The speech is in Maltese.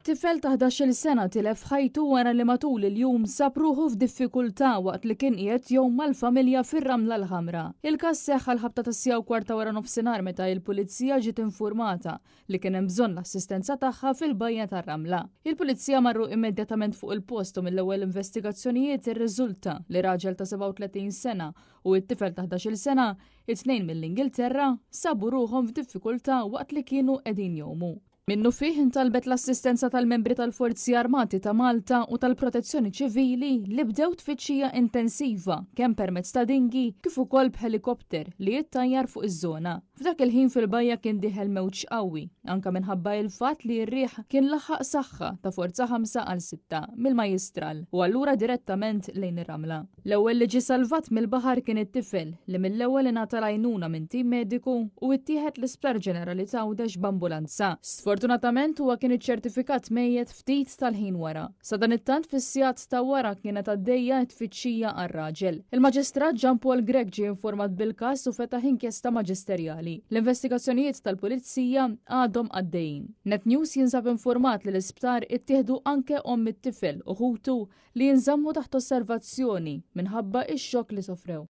Tifel ta' 11-il sena tilef ħajtu wara li matul il-jum sab ruħu f'diffikultà waqt li kien qiegħed jgħum mal-familja fir-Ramla l-Ħamra. Il-każ seħħ għall-ħabta tas-siegħa u kwart ta' wara nofsinhar meta il-Pulizija ġiet infurmata li kien hemm bżonn l-assistenza tagħha fil-Bajja tar-Ramla. Il-Pulizija marru immedjatament fuq il-post u mill-ewwel investigazzjonijiet irriżulta li raġel ta' 37 sena u t-tifel ta' 11-il sena, it-tnejn mill-Ingilterra, sabu ruħhom f'diffikultà waqt li kienu qegħdin jgħumu. Minnufih intalbet l-assistenza tal-membri tal-Forzi Armati ta' Malta u tal-Protezzjoni Ċivili li bdew tfittxija intensiva kemm permezz ta' dingi kif ukoll b'ħelikopter li jittajjar fuq iż-żona. F'dak il-ħin fil-bajja kien dieħel mewġ qawwi, anke minħabba il-fatt li r-riħ kien laħaq saħħa ta' forza 5 għal 6 mill-Majjistral u allura direttament lejn ir-ramla. L-ewwel li ġie salvat mill-baħar kien it-tifel li mill-ewwel ingħata l-għajnuna minn tim mediku u ittieħed l-Isptar Ġenerali t'Għawdex b'ambulanza. Sfortunatament huwa kien iċċertifikat mejjet ftit tal-ħin wara. Sadanittant fis-sigħat ta' wara kienet għaddejja t-tfittxija għar-raġel. Il-Maġistrat Jean Paul Grech ġie informat bil-każ u fetaħ inkjesta maġisterjali. L-investigazzjonijiet tal-Pulizija għadhom għaddejjin. Net News jinsab informat li l-isptar ittieħdu anke omm it-tifel u ħutu li jinżammu taħt osservazzjoni minħabba x-xokk li sofrew.